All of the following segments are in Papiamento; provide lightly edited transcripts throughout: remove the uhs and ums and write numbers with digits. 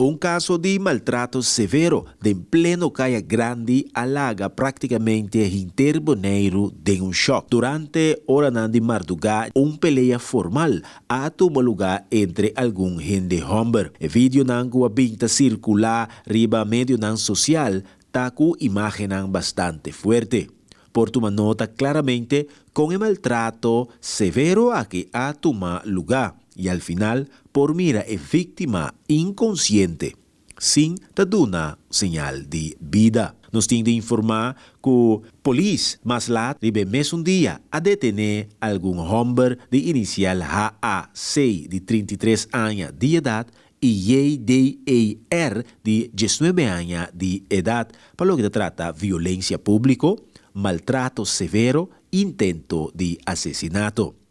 Un kaso di maltrato severo den pleno Kaya Grandi a laga práktikamente henter Boneiru den un shòk. Durante oranan di mardugá un pelea formal a tuma lugá entre algun hende hòmber. E videonan ku a bin ta sirkulá riba medionan sosial ta ku imágennan bastante fuerte. Por tuma nota klaramente kon e maltrato severo aki a tuma lugá i al final por mira e víktima inkonsiente, sin ta duna señal di bida. Nos tin di informá ku polis mas lat riba e mesun dia a detené algun hòmber di inisial HAC di 33 aña di edat i JDAR di 19 aña di edat pa loke ta trata violensia públiko, maltrato severo, intento di asesinato.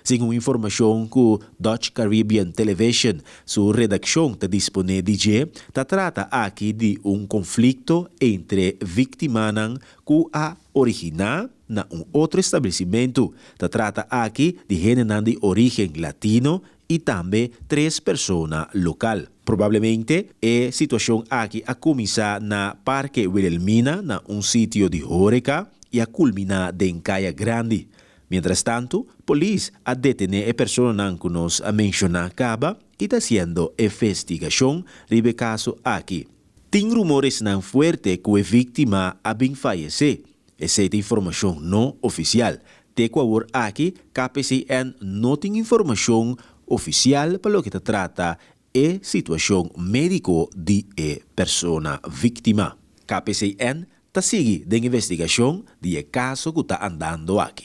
Segun informashon ku Dutch Caribbean Television su redakshon ta disponé di dje, ta trata aki di un konflikto entre víktimanan ku a originá na un otro establesimentu. Ta trata aki di hendenan di orígen latino i tambe tres persona lokal. Probablemente e situashon aki a kuminsá na Parke Wilhelmina na un sitio di hóreka i a kulminá den Kaya Grandi. Mientrastantu, polis a detené e personanan ku nos a menshoná kaba i ta hasiendo investigashon riba e kaso aki. Tin rumoresnan fuerte ku e víktima a bin fayesé. Esei ta informashon no ofisial. Te ku awor aki KPCN no tin informashon ofisial pa loke ta trata e situashon médiko di e persona víktima. KPCN ta sigui den investigashon di e kaso ku ta andando aki.